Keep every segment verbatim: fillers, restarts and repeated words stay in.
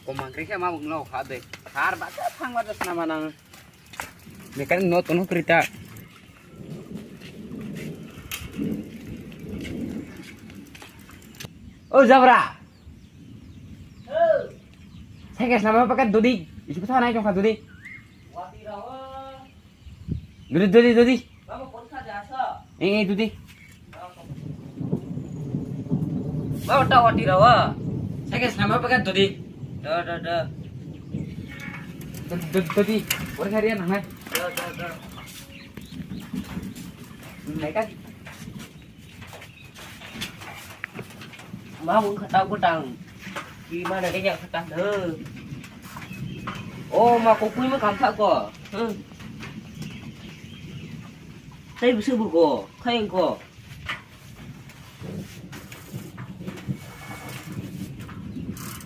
Komang khe ma bung no kha de. Khar ba ta thang ba ta snama nang. Mechanic no tono krita. O jabra. Cycle snama pakai dodi. Isu kutha nai tongkha dodi. Dudi, dudi, dudi. Baba, porikha de aso. Eh, eh, dudi. Baba, ta wati rawa. Cycle snama pakai dudi. Da, da, da. Dudi, dudi, dudi. Porikha dia nangnai. Da, da, da. Nai ka. Ma bung kha tau kwtang. Ki ma na kaya kha ta. O ma kokui ma kam tha ko. Tai busu bu ko. Khai ko.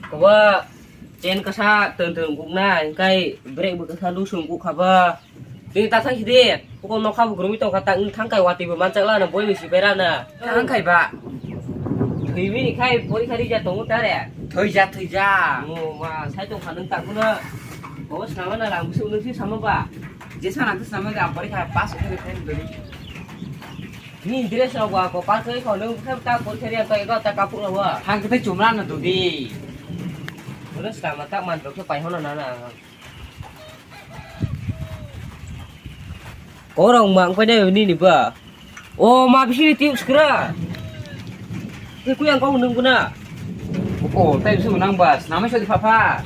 Koba chen kasa tun tun kuk na, kai brake bu kasa lusung kuk khaba. Tini ta thang sidi, pukul nokha bo gurumi tongkha, ta wng thang kai watwi bo manchak la na, boi ni si bera na. Thang kai ba. Thwi bini khai porikha rija tongo tare. Thwija, thwija. Mo ma, sai tongkha nung ta kuno. Bo snama na lang busu nung si sama ba. Je sana tu sama ga porikha pass khe khe dori. Ni dress rok wa ko pass khe ko nung khe ta porikha rija to ego ta kapuk rok wa. Thang khe chumla na dudi. Bo snama ta man rok khe pai hono na na. Korang ma wngpai nai nini ba. O ma bisi ni tiyuk skra. Tei kuyang kau nung guna. O tai bisi nang ba. Nama sodi papa.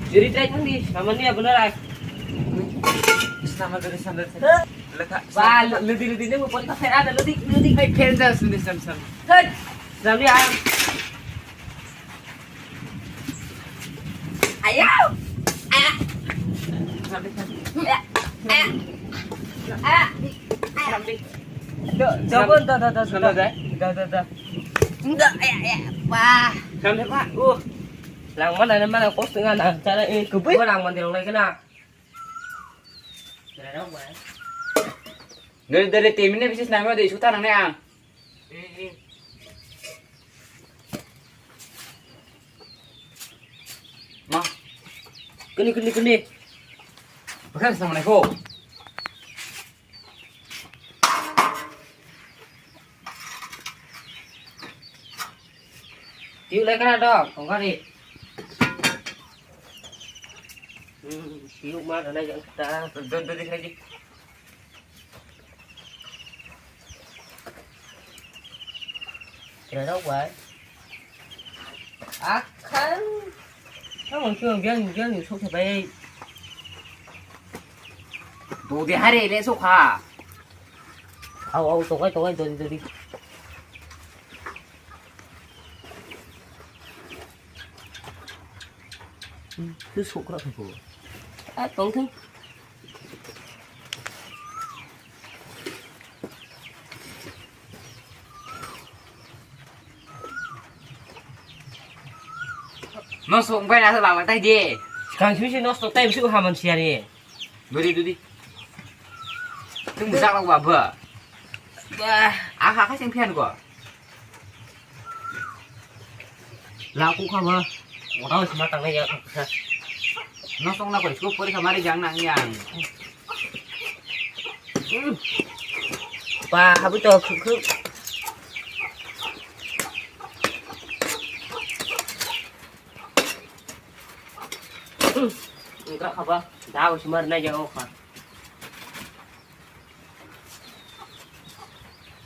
Jiri tai thang di. Nama ni abuna rai. Nama dari sandal. Lekha. Ba ludi ludi ni mo pori ka phera da ludi ludi. Hai phera da suni sam sam. Hei. Jam ni ang. Ayo. Ah. Ah. Ah. Ah. Jogon da da da da. Sana dai. Da da da. Enggak ya ya. Wah. Sana pa. Uh. Lang mana mana kos tengah na. Cara ini kubui. Gua lang mandi lang lagi na. Dari dari tim ini bisnis nama di suta nang ya. Ma. Kini, kini, kini. Bakal sama ko. Tiu lai kana dok, kong kari. Hmm, tiu ma dana yang ta. Don don di lagi. Kira dok bai. Akan. Kamu cuma biang biang ni sok sebai. Dodi hari le sok ha. Au au tokai tokai dodi dodi. Hmm, tu sok kra ko. Ah, tong tong. Nosto wngpai na lama tai di. Kang simi si nosto tai bisi haman siari. Duri duri. Tung busak lok ba ba. Bah. Aha ka sing phian ko. Laku kha ba. Ora sima tang ya. Nosto na ko school pori khamari jang nang yang. Ba, habu to khuk khuk. Engkrak haba, da usi mar na jang okha.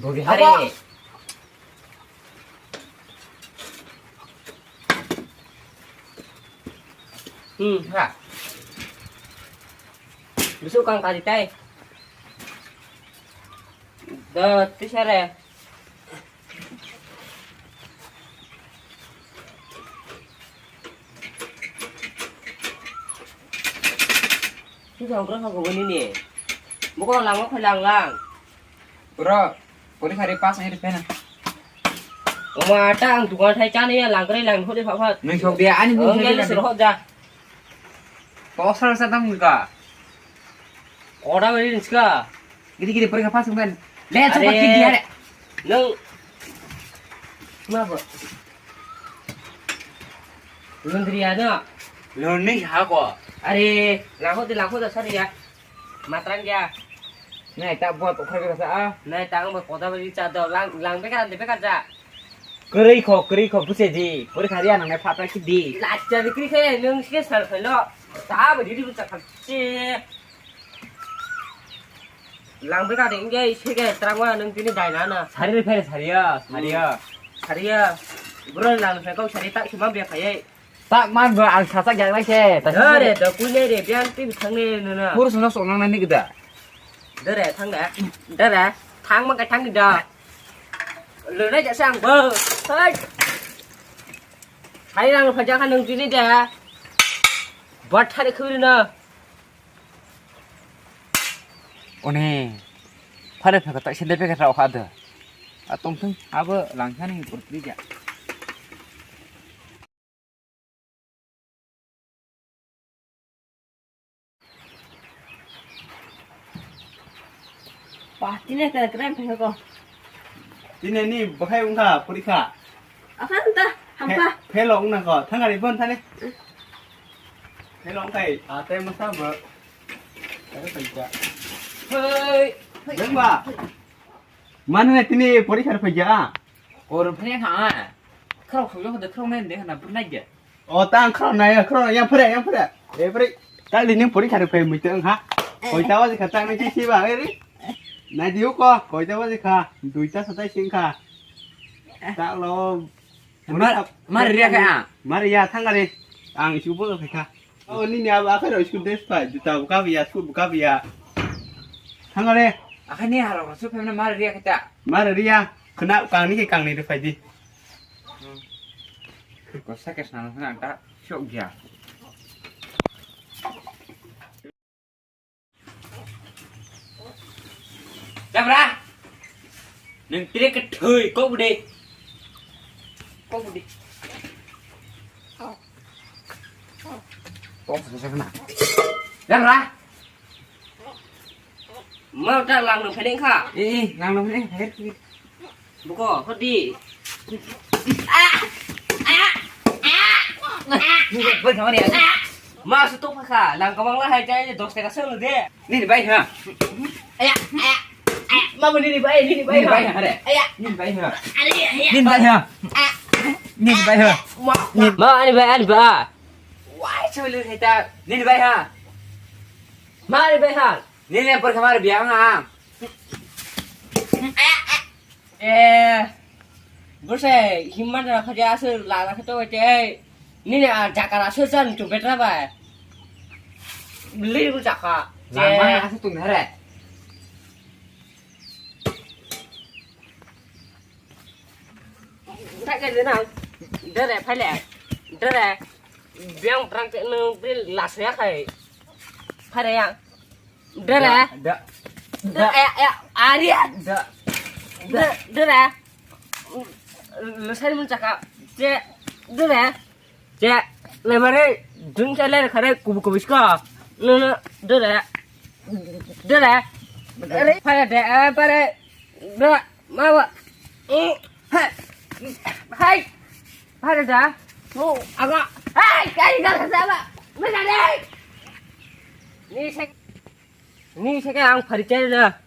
Dogi hari. Haba. Hmm, ha. Besok kang kali tai. Da, tisare. Sujang bro, kau gini ni. Bukan lang, kau lang lang. Bro, pori hari pas akhir pena. Oma ata ang dukan thai chani ya lang kre lang hode pha pha. Nung sok dia, ani nung sok dia. Sir hot ja. Kosar sa tam ka. Order beri rinska. Gidi gidi pori ka pas ben. Le sok ki dia. Nung. Ma bo. Lundri ya no. Lundri ha ko. Are, langho de, langho de, sari ya. Matrang ya. Nai ta bot ukhar ka sa. Nai ta ang bot koda bari cha do, lang, lang bekar de bekar ja. Kwrwi kho, kwrwi kho, buse di. Kwrwi kha riya nang nai pha pha ki di. Lachcha di kwrwi khe, nung se sal phelo. Ta bari di bwsa kha. Che. Lang beka de inge ise ke trangwa nung tini dai na na. Sari re phere sari ya, sari ya. Sari ya. Bro lang phe kok sari tak sima bia khai. Tak man bro ang sasak jak lai se. Dore do kuine re biang tini thang ne na na. Pur suna sok nang nani geda. Dore thang da. Dore thang ma ka thang da. Lo na ja sang bo. Hai. Hai lang pha ja kha nung tini da. Bat thari khuri na. One, phare phaka tak sende peka rao hada. Atong thung, abo langkha ni kurpri ja. Wah, tini kena keren phaka ko. Tini ni bahai ungkha purikha. Akan ta, hampa. Phelo ungna ko, thangari bon thani. Phelo ungkai, ate masa bo. Hei. Jengba. Mana na tini porikha phai ja. Kor phai kha. Khro khro de khro ne de na pur nai ge. O tang khro na ya khro ya phre ya phre. E phre. Kali ni porikha phai mui tang ha. Koita baje kha tang ni si ba eri. Na diu ko koita baje kha. Duita satai sing kha. Ta lo. Mar, mar riya kha. Mar ya thangari. Ang isu bo khai kha. O nini abo akhai rok school dress pai, juta bo kabiya, school bo kabiya. Thangare. Akhai ni harok rok su phaimani mar riya kita. Mar riya, khna kangni ke kangni rw phai di. Ko sakhe sana khna ta sok gya. Jabra. Nang tire ke thui kok bude. Kok bude. Kok sa sa na. Jabra. Mau tak lang nang phening kha. Eh, eh, lang nang phening kha. Buko, hodi. Ah! Ah! Ah! Ah! Ni bai khamani ya. Ma su to phakha, lang kamang la hai jai dos taka sel de. Ni bai ha. Aya, aya, aya. Ma bo ni bai, ni bai. Ni bai ha re. Aya. Ni bai ha. Ari, aya. Ni bai ha. Ah. Ni bai ha. Ma, ma ani bai, ani bai. Wai chulu heta. Ni bai ha. Ma ani bai ha. Ni ne por khamar biang ha. Eh, bose himman ra khaja asur la la khato te. Nini a jakar asur jan tu betra ba. Li bu jakha. Langma na asur tu mere. Tak ke dena. Dere phale. Dere. Biang prang te no bil la se khai. Phare yang. Dere. Da. Da. Da, ya, ya, Arya. Da. Da, dere. Lusai mun cakap. Ce, dere. Ce, lemare dun cale khare kubu kubu sko. No, no, dere. Dere. Dere. Pare de, eh, pare. Da, mawa. Mm, hai. Hai. Pare da. No, aga. Hai, kai ga sa ba. Mena de. Ni se Ni seke ang phari chai na.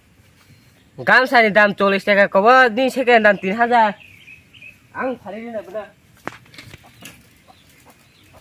Gamsa ni dam chollish taka kobo, ni seke dam tin hajar. Ang phari na bana.